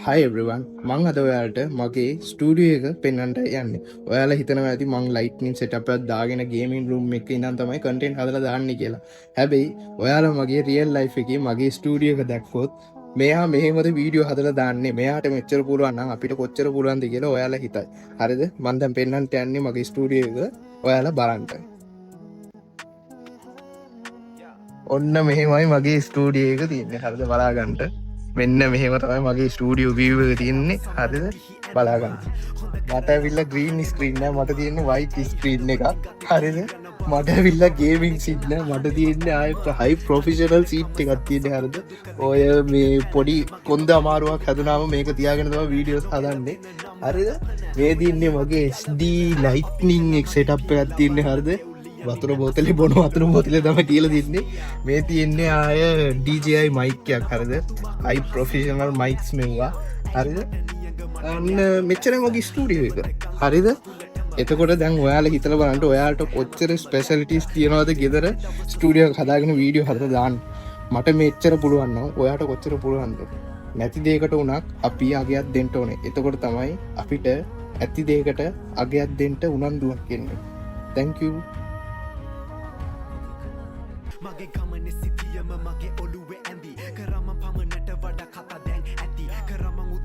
Hi everyone, මං අද ඔයාලට මගේ ස්ටුඩියෝ එක පෙන්වන්නට යන්නේ. ඔයාලා හිතනවා ඇති මං ලයිටින් සෙටප් එකක් දාගෙන ගේමින් රූම් එකේ ඉඳන් තමයි කන්ටෙන්ට් හදලා දාන්නේ කියලා. හැබැයි ඔයාලා මගේ රියල් ලයිෆ් එකේ මගේ ස්ටුඩියෝ එක දැක්කොත්, මෙයා මෙහෙමද වීඩියෝ හදලා දාන්නේ, මෙයාට මෙච්චර පුළුවන් නම් අපිට කොච්චර පුළුවන්ද කියලා ඔයාලා හිතයි. හරිද? මං දැන් පෙන්වන්නට යන්නේ මගේ ස්ටුඩියෝ එක. ඔයාලා බලන්න. ඔන්න මෙහෙමයි මගේ ස්ටුඩියෝ එක තියෙන්නේ. හරිද? බලාගන්න. මෙන්න මෙහෙම තමයි මගේ ස්ටුඩියෝ වීව් එක තියෙන්නේ. හරිද? බලාගන්න. මට ඇවිල්ලා ග්‍රීන් ස්ක්‍රීන් නෑ, මට තියෙන්නේ වයිට් ස්ක්‍රීන් එකක්. හරිද? මට ඇවිල්ලා ගේමින් සීට් නෑ, මට තියෙන්නේ ආයෙත් හයි ප්‍රොෆෙෂනල් සීට් එකක් තියෙන්නේ. හරිද? ඔය මේ පොඩි කොන්ද අමාරුවක් හැදුනාම මේක තියාගෙන තමයි වීඩියෝස් හදන්නේ. හරිද? මේ තියෙන්නේ මගේ HD lighting එක සෙටප් එකක් තියෙන්නේ. හරිද? වතුර බෝතලේ, බොන වතුර බෝතලේ තමයි තියලා තින්නේ. මේ තියෙන්නේ ආය DJI mic එකක්. හරිද? හයි ප්‍රොෆෙෂනල් මයික්ස් මෙව්වා. හරිද? අන්න මෙච්චර මගේ ස්ටුඩියෝ එක. හරිද? එතකොට දැන් ඔයාලා හිතලා බලන්න, ඔයාලට කොච්චර ස්පෙෂලිටිස් තියනවද ගෙදර ස්ටුඩියෝ එකක් හදාගෙන වීඩියෝ හදලා දාන්න. මට මෙච්චර පුළුවන් නම් ඔයාට කොච්චර පුළුවන්ද? නැති දෙයකට උනක් අපි අගයක් දෙන්න ඕනේ. එතකොට තමයි අපිට ඇති දෙයකට අගයක් දෙන්න උනන්දුවක් එන්නේ. Thank you. මගේ ගමන සිතියම මගේ ඔළුවේ ඇඳි කරම පමණට වඩා කතා දැන් ඇති කරමං.